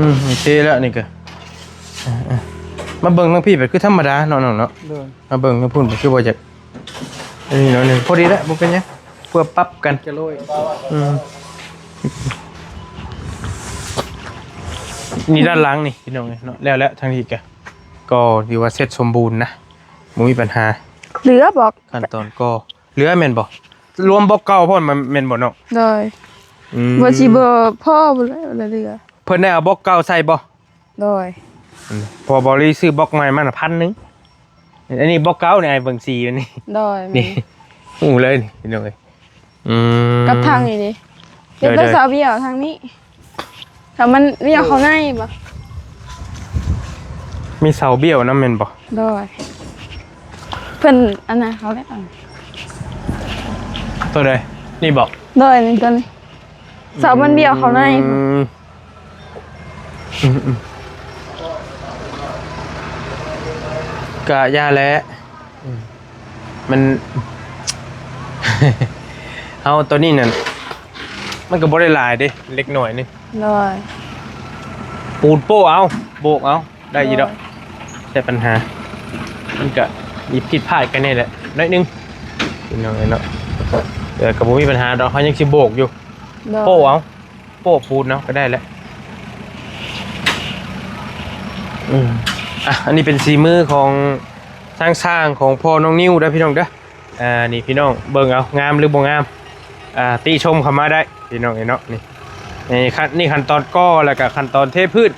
ມ ໂອເຄແລ້ວນີ້ກໍ ເອີ ເອີ ມາເບິ່ງທາງພີ້ ແບບຄືທຳມະດາເນາະ ນ້ອງເນາະ. ໂດຍ ມາເບິ່ງທາງພຸ້ນ ຄືບໍ່ຢາກ ອັນນີ້ໜ້ອຍໜຶ່ງ ພໍດີແລ້ວ ບໍ່ເປັນຫຍັງ ເພື່ອປັບກັນ. ອືມ ນີ້ດ້ານຫຼັງນີ້ພີ່ນ້ອງເອີຍເນາະ ແລ້ວ ແລ້ວທາງນີ້ກໍ ກໍຖືວ່າເສັດສົມບູນນະ ບໍ່ມີບັນຫາ. ເຫຼືອບລັອກ ຂັ້ນຕອນກໍເຫຼືອແມ່ນບໍ່? ລວມບລັອກເກົ່າພ້ອມແມ່ນບໍ່ນ້ອງ? ໂດຍ ອືມ ວ່າຊິບໍ່ພໍບໍ່ແລ້ວເຫຼືອ ເພິ່ນໄດ້ເອົາບລັອກເກົ່າໃສ່ບໍ່? ໂດຍ ອືມ ເພາະວ່າບໍລິຊື້ບລັອກໃໝ່ມານະພັນໜຶ່ງ ອັນນີ້ບລັອກເກົ່ານີ້ ອ້າຍເບິ່ງສີມັນນີ້. ໂດຍ ນີ້ ແມ່ນ ຮູ້ເລີຍນີ້ພີ່ນ້ອງເອີຍ. ອືມ ກັບທາງນີ້ເດ້ ໂດຍ ເປັນໄປ ໂດຍ ເສົາບ້ຽວທາງນີ້ ຖ້າມັນບ້ຽວເຂົ້າໃນບໍ່? ມີເສົາບ້ຽວນຳແມ່ນບໍ່? ໂດຍ ເພິ່ນອັນນັ້ນເຂົາແລ້ວ ໂຕໃດ? ນີ້ບໍ່? ໂດຍ ນີ້ ໂຕນີ້ ເສົາມັນບ້ຽວເຂົ້າໃນ ອືມ ອືມໆ ກະຢ່າແຫຼະ ອືມ ມັນ ເຮົາໂຕນີ້ນັ້ນ ມັນກໍບໍ່ໄດ້ຫຼາຍເດ້ ເລັກນ້ອຍໜຶ່ງ. ໂດຍ ປູນໂປ້ເອົາ ໂບກເອົາ ໄດ້ຢູ່ດອກ ໂດຍ ແຕ່ບັນຫາ ມັນກະມີຜິດພາດກັນແດ່ແຫຼະ ໜ້ອຍໜຶ່ງ ພີ່ນ້ອງເອີຍເນາະ. ແຕ່ກໍບໍ່ມີບັນຫາດອກ ເຮົາຍັງຊິໂບກຢູ່ ໂດຍ ໂປ້ເອົາ ໂປ້ປູນເອົາກໍໄດ້ແຫຼະ. ອືມ ອ່ະ ອັນນີ້ເປັນສີມືຂອງທາງຊ່າງຂອງພໍ່ນ້ອງນິວເດີພີ່ນ້ອງເດີ. ອ່າ ນີ້ພີ່ນ້ອງເບິ່ງເອົາ ງາມຫຼືບໍ່ງາມ ອ່າ ຕິຊົມເຂົ້າມາໄດ້ພີ່ນ້ອງເອີຍເນາະ. ນີ້ ນີ້ຂັ້ນ ນີ້ຂັ້ນຕອນກໍ່ ແລ້ວກະຂັ້ນຕອນເທພື້ນ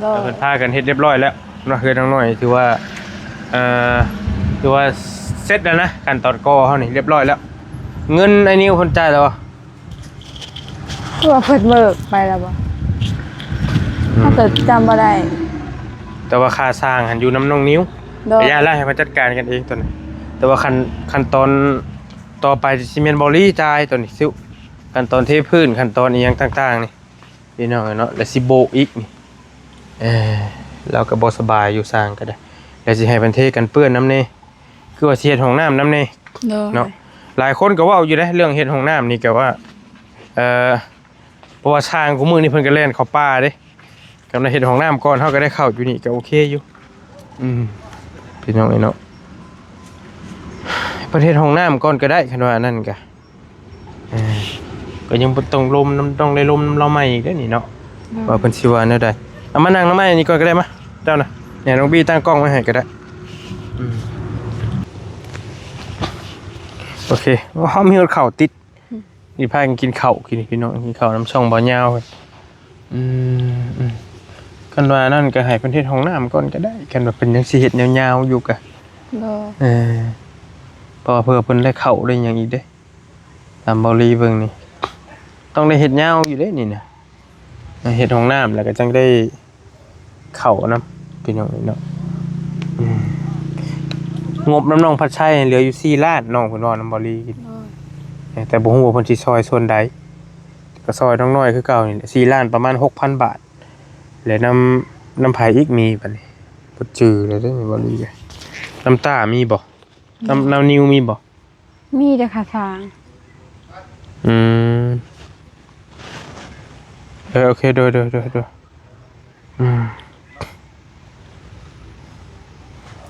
ໂດຍ ເພິ່ນພາກັນເຮັດຮຽບຮ້ອຍແລ້ວເນາະ. ເຮືອນນາງນ້ອຍຖືວ່າ ເອີ ຖືວ່າເສັດແລ້ວນະ ຂັ້ນຕອນກໍ່ເຮົານີ້ຮຽບຮ້ອຍແລ້ວ. ເງິນອ້າຍນິວເພິ່ນຈ່າຍແລ້ວບໍ່? ຄືວ່າເພິ່ນເບີກໄປແລ້ວບໍ່? ອືມ ເຮົາກໍຈຳບໍ່ໄດ້ ແຕ່ວ່າຄ່າຊ່າງຫັ້ນຢູ່ນຳນ້ອງນິວ. ໂດຍ ກໍຢ່າລະ ໃຫ້ເພິ່ນຈັດການກັນເອງຕອນນີ້. ແຕ່ວ່າຂັ້ນ ຂັ້ນຕອນຕໍ່ໄປຊິແມ່ນບໍ່ລີຈ່າຍຕອນນີ້ ຊິ ຂັ້ນຕອນເທພື້ນ ຂັ້ນຕອນອີ່ຫຍັງຕ່າງໆນີ້ ພີ່ນ້ອງເອີຍເນາະ. ແລ້ວຊິໂບກອີກນີ້ ເອີ ລາວກໍບໍ່ສະບາຍຢູ່ ຊ່າງກໍໄດ້. ແລ້ວຊິໃຫ້ເພິ່ນເທກັນເປື້ອນນຳແດ່ ຄືວ່າຊິເຮັດຫ້ອງນ້ຳນຳແດ່ ໂດຍ ເນາະ. ຫຼາຍຄົນກໍເວົ້າຢູ່ເດ້ ເລື່ອງເຮັດຫ້ອງນ້ຳນີ້ກໍວ່າ ເອີ ເພາະວ່າຊ່າງຄູ່ມື້ນີ້ເພິ່ນກໍແລ່ນເຂົ້າປ່າເດ້. ກຳລັງເຮັດຫ້ອງນ້ຳກ່ອນ ເຮົາກໍໄດ້ເຂົ້າຢູ່ນີ້ກໍໂອເຄຢູ່. ອືມ ພີ່ນ້ອງເອີຍເນາະ ເພິ່ນເຮັດຫ້ອງນ້ຳກ່ອນກໍໄດ້ ຄັນວ່າອັນນັ້ນກໍ ເອີ ກໍຍັງບໍ່ຕ້ອງລົມນຳ ຕ້ອງໄດ້ລົມນຳລາວໃໝ່ອີກເດ້ນີ້ເນາະ ໂດຍ ວ່າເພິ່ນຊິວ່າແນວໃດ. ເອົາມານັ່ງນຳອ້າຍນີ້ກ່ອນກໍໄດ້ ມາ ເຈົ້ານະ ໃຫ້ນ້ອງບີຕັ້ງກ້ອງໄວ້ໃຫ້ກໍໄດ້. ອືມ ໂອເຄ ເຮົາມີຮອດເຂົ້າຕິດ ອືມ ນີ້ພາກັນກິນເຂົ້າ ກິນ ພີ່ນ້ອງ ກິນເຂົ້ານຳຊ່ອງບ່າວຍາວ. ອືມ ອືມ ຄັນວ່ານັ້ນກໍໃຫ້ເພິ່ນເຮັດຫ້ອງນ້ຳກ່ອນກໍໄດ້ ຄັນວ່າເພິ່ນຍັງຊິເຮັດຍາວໆຢູ່ກໍ ໂດຍ ເອີ ເພາະວ່າເພື່ອເພິ່ນໄດ້ເຂົ້າໄດ້ຫຍັງອີກເດ້ ຕາມເບົາລີເບິ່ງນີ້ ຕ້ອງໄດ້ເຮັດຍາວຢູ່ເດ້ນີ້ນະ ເຮັດຫ້ອງນ້ຳແລ້ວກໍຈັ່ງໄດ້ເຂົ້ານຳ ພີ່ນ້ອງເອີຍເນາະ ອືມ ງົບນຳນ້ອງພັດໄຊເຫຼືອຢູ່ສີ່ລ້ານ ນ້ອງເພິ່ນເວົ້ານຳເບົາລີ ໂດຍ ແຕ່ບໍ່ຮູ້ວ່າເພິ່ນຊິຊ່ອຍສ່ວນໃດ ກໍຊ່ອຍນ້ອງນ້ອຍຄືເກົ່ານີ້ແຫຼະ ສີ່ລ້ານປະມານຫົກພັນບາດ ແລະນຳ ນຳໃຜອີກ ມີບັດນີ້ ບໍ່ຈື່ແລ້ວເດ້ ເບົາລີ ນຳຕ້າມີບໍ່? ນຳ ນຳນິວມີບໍ່? ມີແຕ່ຄ່າສ້າງ ອືມ ເອີ ໂອເຄ ໂດຍ ໂດຍ ໂດຍ ໂດຍ ອືມ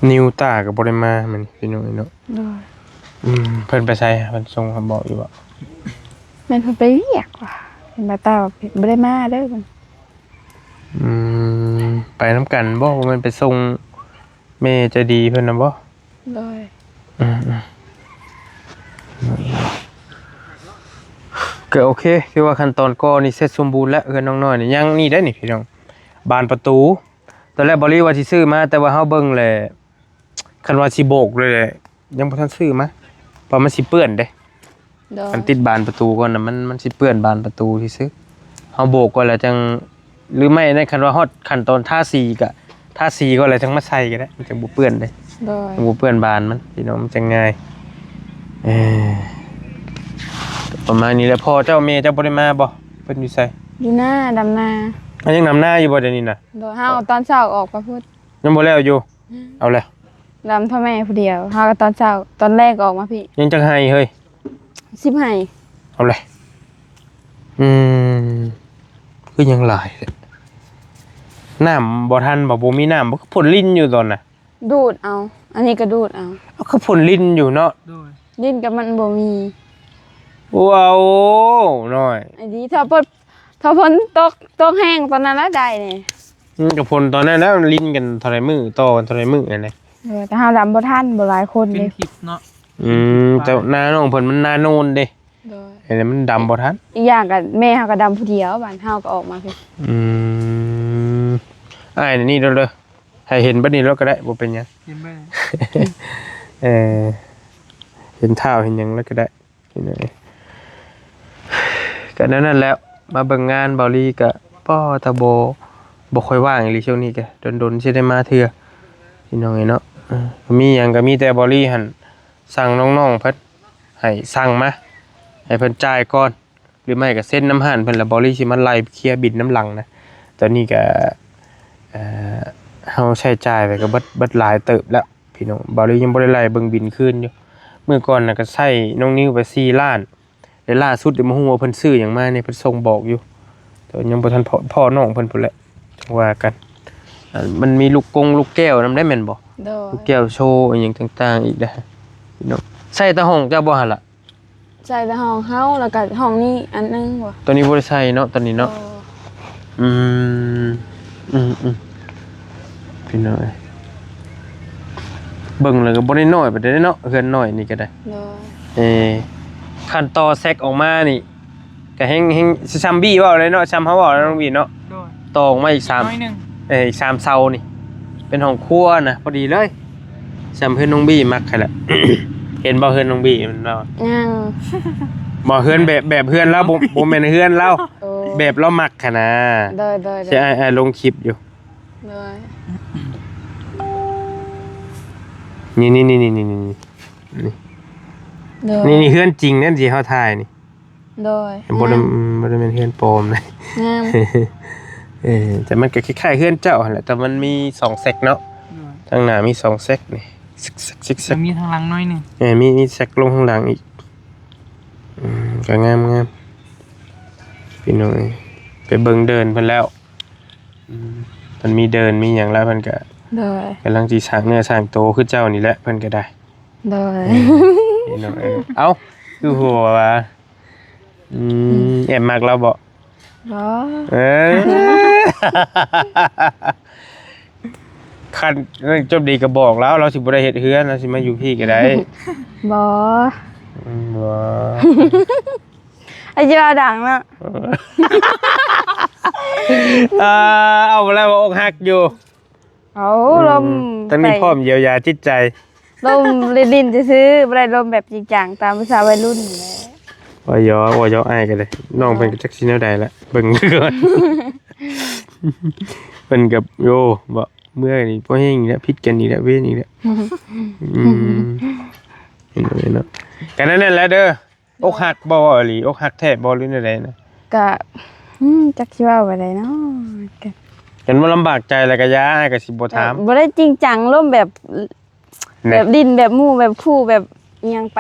ນິວຕ້າກໍບໍ່ໄດ້ມາມື້ນີ້ ພີ່ນ້ອງເອີຍເນາະ ໂດຍ ອືມ ເພິ່ນໄປໃສ? ເພິ່ນສົ່ງ ເພິ່ນບອກຢູ່ບໍ່? ແມ່ນເພິ່ນໄປວຽກວ່າ ເພິ່ນມາຕາວ່າບໍ່ໄດ້ມາເດີ ອືມ ໄປນຳກັນບໍ່? ບໍ່ແມ່ນໄປສົ່ງແມ່ໃຈດີເພິ່ນນຳບໍ່? ໂດຍ ອືມໆ ກໍໂອເຄ ຖືວ່າຂັ້ນຕອນກໍ່ນີ້ເສັດສົມບູນແລ້ວ ເຮືອນນ້ອງນ້ອຍນີ້ ຍັງນີ້ໄດ໋ນີ້ພີ່ນ້ອງ ບານປະຕູ ຕອນແລກເບົາລີວ່າຊິຊື້ມາ ແຕ່ວ່າເຮົາເບິ່ງແລ້ວ ຄັນວ່າຊິໂບກເລີຍແຫຼະ ຍັງບໍ່ທັນຊື້ມາ ເພາະມັນຊິເປື້ອນເດ້ ໂດຍ ຄັນຕິດບານປະຕູກ່ອນນະ ມັນ ມັນຊິເປື້ອນບານປະຕູຊື່ໆ ເຮົາໂບກກ່ອນແລ້ວຈັ່ງ ຫຼືໄມ້ນັ້ນ ຄັນວ່າຮອດຂັ້ນຕອນທາສີກະ ທາສີກ່ອນແລ້ວຈັ່ງມາໃສ່ກໍໄດ້ ມັນຈັ່ງບໍ່ເປື້ອນເດ້ ໂດຍ ມັນບໍ່ເປື້ອນບານມັນ ພີ່ນ້ອງ ມັນຈັ່ງງ່າຍ ເອີ ປະມານນີ້ແຫຼະ ພໍ່ເຈົ້າແມ່ເຈົ້າບໍ່ໄດ້ມາບໍ່? ເພິ່ນຢູ່ໃສ? ຢູ່ນາ ດຳນາ ຍັງດຳນາຢູ່ບໍ່ດຽວນີ້ນະ? ໂດຍ ເຮົາຕອນເຊົ້າອອກໄປພຸ້ນ ຍັງບໍ່ແລ້ວຢູ່? ອືມ ເອົາແຫຼະ ດຳເທົ່າແມ່ຜູ້ດຽວ ເຮົາກໍຕອນເຊົ້າ ຕອນແລງກໍອອກມາພີ້ ຍັງຈັກໄຮ່ເຮີ້ຍ? ສິບໄຮ່ ເອົາແຫຼະ ອືມ ຄືຍັງຫຼາຍແທ້ ນ້ຳບໍ່ທັນບໍ່ ບໍ່ມີນ້ຳບໍ່ ຄືຝົນລິນຢູ່ຕອນນະ ດູດເອົາ ອັນນີ້ກໍດູດເອົາ ເອົາ ຄືຝົນລິນຢູ່ເນາະ ໂດຍ ດິນກໍມັນບໍ່ມີ ວ້າວ ນ້ອຍ ອັນນີ້ຖ້າຝົນ ຖ້າຝົນຕົກ ຕົກແຮງຕອນນັ້ນລະໄດ້ນີ້ ອືມ ກໍຝົນຕອນນັ້ນແລ້ວ ລິນກັນເທົ່າໃດມື້ ຕໍ່ກັນເທົ່າໃດມື້ຫັ້ນແຫຼະ ເອີ ແຕ່ເຮົາດຳບໍ່ທັນ ບໍ່ຫຼາຍຄົນເດ້ ເປັນທິບເນາະ ອືມ ເປັນທິບ ແຕ່ນານ້ອງເພິ່ນມັນນາໂນນເດ້ ໂດຍ ອັນນີ້ມັນດຳບໍ່ທັນ ອີກຢ່າງກໍແມ່ເຮົາກໍດຳຜູ້ດຽວ ບາດເຮົາກໍອອກມາພີ້ ອືມ ອ້າຍນີ້ໂລດເດີ ໃຫ້ເຫັນບັດນີ້ໂລດກໍໄດ້ ບໍ່ເປັນຫຍັງ ເຫັນເບິ່ງ ເອີ ເຫັນທ້າວເຫັນຫຍັງແລ້ວກໍໄດ້ ພີ່ນ້ອງເອີຍ ກໍແນວນັ້ນແຫຼະ ມາເບິ່ງງານເບົາລີກໍ ປ້ອ ຕາບໍ່ ບໍ່ຄ່ອຍວ່າງອີ່ຫຼີ ຊ່ວງນີ້ກໍດົນໆຊິໄດ້ມາເທື່ອ ພີ່ນ້ອງເອີຍເນາະ ເອີ ມີຫຍັງກໍມີແຕ່ເບົາລີຫັ້ນ ສັ່ງນ້ອງໆເພິ່ນ ໃຫ້ສັ່ງມາ ໃຫ້ເພິ່ນຈ່າຍກ່ອນ ຫຼືໄມ່ກໍເຊັນນຳຮ້ານເພິ່ນ ແລ້ວເບົາລີຊິມາໄລ່ເຄຍບິນນຳຫຼັງນະ ຕອນນີ້ກໍ ເອີ ເຮົາໃຊ້ຈ່າຍໄປກໍເບິດ ເບິດຫຼາຍເຕີບແລ້ວ ພີ່ນ້ອງ ເບົາລີຍັງບໍ່ໄດ້ໄລ່ເບິ່ງບິນຄືນຢູ່ ມື້ກ່ອນນະກໍໃຊ້ນ້ອງນິວໄປສີ່ລ້ານ ແລະລ່າສຸດນີ້ບໍ່ຮູ້ວ່າເພິ່ນຊື້ຫຍັງມານີ້ ເພິ່ນສົ່ງບອກຢູ່ ແຕ່ວ່າຍັງບໍ່ທັນພໍ້ ພໍ້ນ້ອງເພິ່ນພຸ້ນແຫຼະ ຈັ່ງວ່າກັນ ອັນ ມັນມີລູກກົງລູກແກ້ວນຳໄດ້ແມ່ນບໍ່? ໂດຍ ລູກແກ້ວໂຊອີ່ຫຍັງຕ່າງໆອີກເດ້ ພີ່ນ້ອງ ໃຊ້ແຕ່ຫ້ອງເຈົ້າບໍ່ຫັ້ນລະ? ໃສ່ແຕ່ຫ້ອງເຮົາ ແລ້ວກໍຫ້ອງນີ້ອັນໜຶ່ງບໍ່? ຕົວນີ້ບໍ່ໄດ້ໃສ່ເນາະ ຕົວນີ້ເນາະ ບໍ່ ອືມ ອືມໆ ພີ່ນ້ອງເອີຍ ເບິ່ງແລ້ວກໍບໍ່ໄດ້ນ້ອຍປານໃດເນາະ ເຮືອນນ້ອຍນີ້ກໍໄດ້ ໂດຍ ເອີ ຄັນຕໍ່ແຊັກອອກມານີ້ ກໍແຮງ ແຮງ ຊ່ຳບີເວົ້າເລີຍເນາະ ຊ່ຳເຮົາເວົ້າເນາະ ນ້ອງບີເນາະ ໂດຍ ຕໍ່ອອກມາອີກສາມ ໜ້ອຍໜຶ່ງ ເອີ ອີກສາມເສົານີ້ ເປັນຫ້ອງຄົວນະ ພໍດີເລີຍ ຊ່ຳເຮືອນນ້ອງບີມັກຫັ້ນແຫຼະ ເຫັນບໍ່ເຮືອນນ້ອງບີມັນເນາະ ຍັງ ບໍ່ ເຮືອນແບບ ແບບເຮືອນລາວ ບໍ່ ບໍ່ແມ່ນເຮືອນລາວ ໂອ້ ແບບລາວມັກຫັ້ນນະ ໂດຍ ໂດຍ ໂດຍ ຊິ ອ້າຍ ອ້າຍລົງຄລິບຢູ່ ໂດຍ ນີ້ ນີ້ ໂດຍ ນີ້ ນີ້ເຮືອນຈິງນັ້ນທີ່ເຮົາຖ່າຍນີ້ ໂດຍ ບໍ່ໄດ້ ງາມ ບໍ່ໄດ້ແມ່ນເຮືອນປອມນະ ງາມ ເອີ ແຕ່ມັນກໍຄ້າຍໆເຮືອນເຈົ້າຫັ້ນແຫຼະ ແຕ່ມັນມີສອງແຊັກເນາະ ໂດຍ ທາງໜ້າມີສອງແຊັກນີ້ ຊຶກໆ ແລ້ວມີທາງຫຼັງໜ້ອຍໜຶ່ງ ເອີ ມີ ມີແຊັກລົງທາງຫຼັງອີກ ອືມ ກໍງາມໆ ພີ່ນ້ອງເອີຍ ໄປເບິ່ງເດີ່ນເພິ່ນແລ້ວ ອືມ ເພິ່ນມີເດີ່ນມີຫຍັງແລ້ວ ເພິ່ນກໍ ໂດຍ ກຳລັງຊິສ້າງເນື້ອສ້າງໂຕຄືເຈົ້ານີ້ແຫຼະ ເພິ່ນກໍໄດ້ ໂດຍ ເອີ ພີ່ນ້ອງເອີຍ ເອົ້າ ຄືຫົວວ່າ ອືມ ອືມ ແອບມັກລາວບໍ່? ບໍ່ ເອີ ຄັນຈົບດີກໍບອກລາວ ລາວຊິບໍ່ໄດ້ເຮັດເຮືອນ ລາວຊິມາຢູ່ພີ້ກໍໄດ້ ບໍ່ ອືມ ບໍ່ ອາ ຢ່າດັງນະ ເອີ ເອົາແລ້ວວ່າອົກຫັກຢູ່ ເອົາ ອືມ ລົມ ທັງນີ້ ໄປ ພ້ອມຢຽວຢາຈິດໃຈ ລົມຫຼິ້ນໆຊື່ໆ ບໍ່ໄດ້ລົມແບບຈິງຈັງ ຕາມພາສາໄວລຸ້ນແຫຼະ. ວ່າຢອກ ວ່າຢອກອ້າຍກໍໄດ້ ນ້ອງເພິ່ນກໍຈັກຊິແນວໃດລະ ເບິ່ງກ່ອນ. ເພິ່ນກໍ ໂອ້ ບໍ່ ເມື່ອຍນີ້ພໍແຮງອີກແລ້ວ ຜິດກັນອີກແລ້ວ ເວນອີກແລ້ວ. ອືມ ເຫັນບໍ່ເນາະ ກໍນັ້ນແຫຼະເດີ. ອົກຫັກບໍ່ ເວົ້າອີ່ຫຼີ ອົກຫັກແທ້ບໍ່ ຫຼືແນວໃດນະ? ກະ ອືມ ຈັກຊິເວົ້າແນວໃດເນາະ ກະ ຄັນບໍ່ລຳບາກໃຈແລ້ວກະຢ່າ ອ້າຍກະຊິບໍ່ຖາມ. ບໍ່ໄດ້ຈິງຈັງລົມແບບ ແບບຫຼິ້ນແບບໝູ່ແບບຄູ່ແບບອີ່ຫຍັງໄປ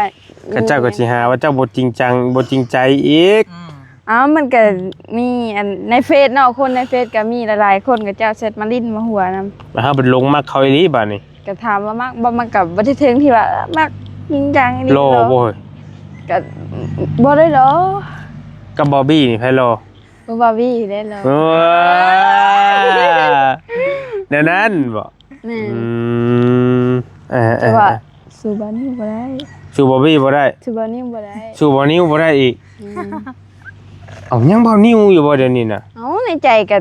ເຂົາເຈົ້າກໍຊິຫາວ່າເຈົ້າບໍ່ຈິງຈັງ ບໍ່ຈິງໃຈອີກ. ອືມ ເອົ້າ ມັນກໍມີອັນໃນເຟສເນາະ ຄົນໃນເຟສກໍມີຫຼາຍໆຄົນ ເຂົາເຈົ້າແຊັດມາຫຼິ້ນມາຫົວນຳ ແລ້ວເຮົາໄປຫຼົງມັກເຂົາອີ່ຫຼີບາດນີ້. ກໍຖາມວ່າມັກບໍ່ ມັກກໍບໍ່ໄດ້ເຖິງທີ່ວ່າ ເອີ ມັກຈິງຈັງອີ່ຫຼີ. ຫຼໍ່ບໍ່ເຮີ້ຍ? ກໍບໍ່ໄດ້ຫຼໍ່. ກັບບອບບີ້ນີ້ໃຜຫຼໍ່? ໂອ້ ບອບບີ້ໄດ້ຫຼໍ່. ໂອ້ ແນວນັ້ນບໍ? ແມ່ນ. ອືມ ເອີໆ ແຕ່ວ່າ ເອີ ສູ້ບາວນິວບໍ່ໄດ້ ສູ້ບອບບີ້ບໍ່ໄດ້ ສູ້ບາວນິວບໍ່ໄດ້ ສູ້ບາວນິວບໍ່ໄດ້ອີກ. ແມ່ນ. ເອົ້າ ຍັງບາວນິວຢູ່ບໍ່ດຽວນີ້ນະ? ເອົ້າ ໃນໃຈກໍ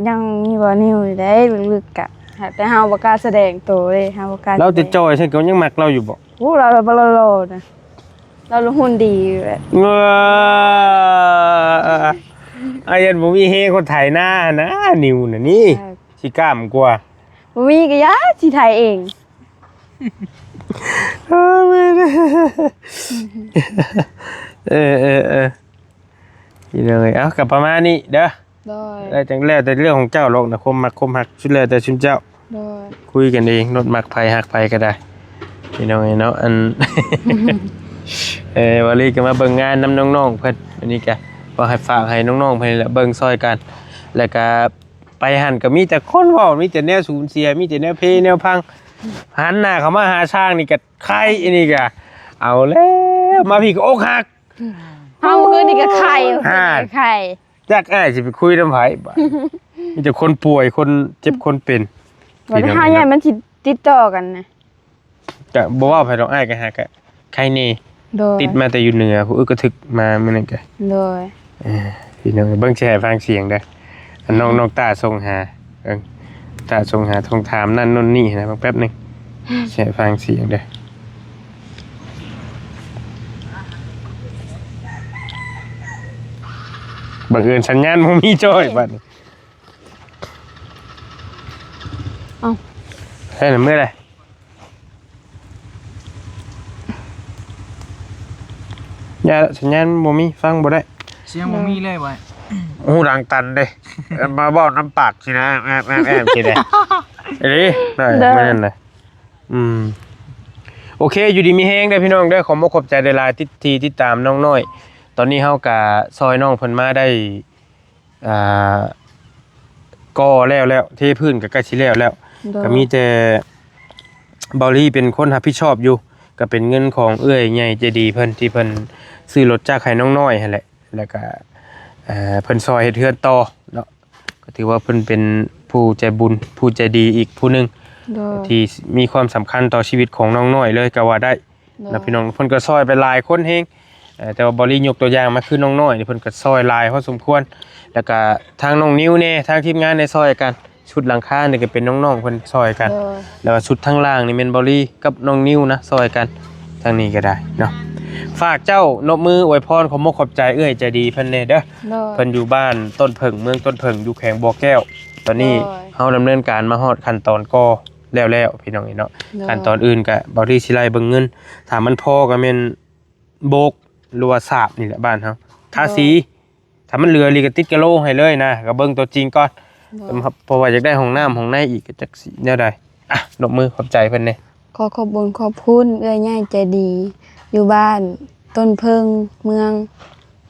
ຍັງມີບາວນິວຢູ່ເດ້ ເລິກໆ ກະ ແຕ່ເຮົາບໍ່ກ້າສະແດງໂຕເດ້ ເຮົາບໍ່ກ້າ. ລາວແຕ່ຈ່ອຍຊັ້ນກໍຍັງມັກລາວຢູ່ບໍ່? ໂອ້ ລາວ ລາວ ລາວຫຼໍ່ນະ ລາວຫຸ່ນດີແບບ. ເອີ ອາ ຢ້ານບໍ່ມີເຮຄົນໄຖນາຫັ້ນນະ ນິວນະນີ້. ເອີ ຊິກ້າມກວ່າ. ບໍ່ມີກໍຢ່າ ຊິໄຖເອງ. ເອີ ເອີ ເອີ ພີ່ນ້ອງເອີຍ ເອົາ ກໍປະມານນີ້ເດີ. ໂດຍ ແລ້ວຈັ່ງແລ້ວແຕ່ເລື່ອງຂອງເຈົ້າຫຼອກນະ ຄວາມມັກຄວາມຮັກ ສຸດແລ້ວແຕ່ຊຸມເຈົ້າ. ໂດຍ ຄຸຍກັນເອງ ລົດມັກໃຜຮັກໃຜກໍໄດ້ ພີ່ນ້ອງເອີຍເນາະ. ອັນ ເອີ ວາລີກໍມາເບິ່ງງານນຳນ້ອງໆເພິ່ນ ອັນນີ້ກໍວ່າໃຫ້ຝາກໃຫ້ນ້ອງໆເພິ່ນນີ້ແຫຼະເບິ່ງຊ່ອຍກັນ ແລ້ວກໍ ໄປຫັ້ນກໍມີແຕ່ຄົນເວົ້າ ມີແຕ່ແນວສູນເສຍ ມີແຕ່ແນວເພແນວພັງ ຫັນໜ້າເຂົ້າມາຫາຊ່າງນີ້ກໍໄຄ ອັນນີ້ກໍເອົາແລ້ວ ມາພີ້ກໍອົກຫັກ. ເຮົາມື້ຄືນນີ້ກໍໄຄ ອ່າ ຄືນນີ້ກໍໄຄ ຈັກອ້າຍຊິໄປຄຸຍນຳໃຜບາດ ມີແຕ່ຄົນປ່ວຍ ຄົນເຈັບ ຄົນເປັນ. ບໍ່ໄດ້ ພີ່ນ້ອງ ເຮົາຢ້ານມັນຊິຕິດຕໍ່ກັນນະ. ກະບໍ່ເວົ້າໃຜດອກ ອ້າຍກະຫາກະໄຄແນ່. ໂດຍ ຕິດມາແຕ່ຢູ່ເໜືອ ຜູ້ອຶກກະທຶກມາມື້ນັ້ນກະ. ໂດຍ ເອີ ພີ່ນ້ອງເບິ່ງ ຊິໃຫ້ຟັງສຽງເດີ ອັນນ້ອງ ນ້ອງຕາສົ່ງຫາ ເອີ ຕາສົ່ງຫາ ໂທມາຖາມນັ້ນໂນ່ນນີ້ນະ ເບິ່ງແປັບໜຶ່ງ ຊິໃຫ້ຟັງສຽງເດີ. ບັງເອີນສັນຍານບໍ່ມີຈ້ອຍບັດນີ້. ເອົ້າ ໃຊ່ນະ ເມື່ອໃດ? ຢ່າ ສັນຍານບໍ່ມີ ຟັງບໍ່ໄດ້ ສຽງບໍ່ມີເລີຍວ່າ ຫູດັງຕັນເດ້ ມາເວົ້ານຳປາກຊີ້ນະ ແອບໆໆຊີ້ເດ້. ເອີ ໄດ້ ເດີ ແມ່ນນະ. ອືມ ໂອເຄ ຢູ່ດີມີແຮງເດີພີ່ນ້ອງເດີ ຂອບອົກຂອບໃຈຫຼາຍໆ ທີ່ ທີ່ຕິດຕາມນ້ອງນ້ອຍ. ຕອນນີ້ເຮົາກະຊ່ອຍນ້ອງເພິ່ນມາໄດ້ ອ່າ ກໍ່ແລ້ວແລ້ວ ເທພື້ນກໍໃກ້ຊິແລ້ວແລ້ວ. ໂດຍ ກໍມີແຕ່ເບົາລີເປັນຄົນຮັບຜິດຊອບຢູ່ ກໍເປັນເງິນຂອງເອື້ອຍໃຫຍ່ໃຈດີເພິ່ນ ທີ່ເພິ່ນຊື້ລົດຈັກໃຫ້ນ້ອງນ້ອຍຫັ້ນແຫຼະ ແລ້ວກໍ ເອີ ເພິ່ນຊ່ອຍເຮັດເຮືອນຕໍ່ເນາະ. ກໍຖືວ່າເພິ່ນເປັນຜູ້ໃຈບຸນ ຜູ້ໃຈດີອີກຜູ້ໜຶ່ງ ໂດຍ ທີ່ມີຄວາມສຳຄັນຕໍ່ຊີວິດຂອງນ້ອງນ້ອຍເລີຍກໍວ່າໄດ້. ໂດຍ ນະພີ່ນ້ອງ ເພິ່ນກໍຊ່ອຍໄປຫຼາຍຄົນແຮງ ເອີ ແຕ່ວ່າເບົາລີຍົກຕົວຢ່າງມາຄືນ້ອງນ້ອຍນີ້ ເພິ່ນກໍຊ່ອຍຫຼາຍພໍສົມຄວນ ແລ້ວກໍທາງນ້ອງນິວແດ່ ທາງທີມງານແດ່ ຊ່ອຍກັນ. ຊຸດຫຼັງຄານີ້ກໍເປັນນ້ອງໆເພິ່ນຊ່ອຍກັນ ໂດຍ ແລ້ວວ່າຊຸດທາງລ່າງນີ້ແມ່ນເບົາລີກັບນ້ອງນິວນະ ຊ່ອຍກັນ. ທາງນີ້ກໍໄດ້ເນາະ ຝາກເຈົ້ານົບມືອວຍພອນ ຂອບມົກຂອບໃຈເອື້ອຍໃຈດີເພິ່ນແດ່ເດີ. ໂດຍ ເພິ່ນຢູ່ບ້ານຕົ້ນເຜິ້ງ ເມືອງຕົ້ນເຜິ້ງ ຢູ່ແຂວງບໍ່ແກ້ວ. ຕອນນີ້ ໂດຍ ເຮົາດຳເນີນການມາຮອດຂັ້ນຕອນກໍ່ ແລ້ວແລ້ວພີ່ນ້ອງເອີຍເນາະ. ໂດຍ ຂັ້ນຕອນອື່ນກະເບົາລີຊິໄລ່ເບິ່ງເງິນ ຖ້າມັນພໍກໍແມ່ນໂບກ ຫຼືວ່າສາບນີ້ແຫຼະບ້ານເຮົາ ໂດຍ ທາສີ. ຖ້າມັນເຫຼືອອີ່ຫຼີກໍຕິດກະໂລໃຫ້ເລີຍນະ ກໍເບິ່ງຕົວຈິງກ່ອນ. ໂດຍ ເພາະວ່າຢາກໄດ້ຫ້ອງນ້ຳຫ້ອງໃນອີກ ກໍຈັກຊິແນວໃດ. ອ່ະ ນົບມືຂອບໃຈເພິ່ນແດ່. ຂໍຂອບບຸນຂອບຄຸນເອື້ອຍໃຫຍ່ໃຈດີ ຢູ່ບ້ານຕົ້ນເຜິ້ງ ເມືອງ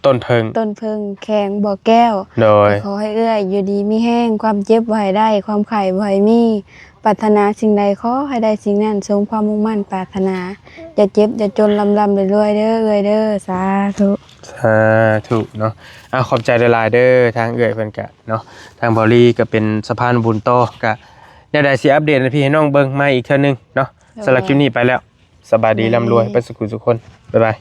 ຕົ້ນເຜິ້ງ ຕົ້ນເຜິ້ງ ແຂວງບໍ່ແກ້ວ. ໂດຍ ກໍຂໍໃຫ້ເອື້ອຍຢູ່ດີມີແຮງ ຄວາມເຈັບບໍ່ໃຫ້ໄດ້ ຄວາມໄຂ້ບໍ່ໃຫ້ມີ ປາດຖະໜາສິ່ງໃດຂໍໃຫ້ໄດ້ສິ່ງນັ້ນ ສົມຄວາມມຸ່ງໝັ້ນປາດຖະໜາ ຢ່າເຈັບຢ່າຈົນ ລ່ຳໆລວຍໆເດີເອື້ອຍເດີ. ສາທຸ ສາທຸເນາະ. ອ່າ ຂອບໃຈຫຼາຍໆເດີ ທາງເອື້ອຍເພິ່ນກະເນາະ ທາງເບົາລີກໍເປັນສະພານບຸນຕໍ່ ກະແນວໃດຊິອັບເດດໃຫ້ພີ່ໃຫ້ນ້ອງເບິ່ງໃໝ່ອີກເທື່ອໜຶ່ງເນາະ. ໂດຍ ສຳລັບຄລິບນີ້ໄປແລ້ວ ສະບາຍດີ ໂດຍ ລ່ຳລວຍ ໄປສູ່ສູ່ຄົນ ບາຍບາຍ.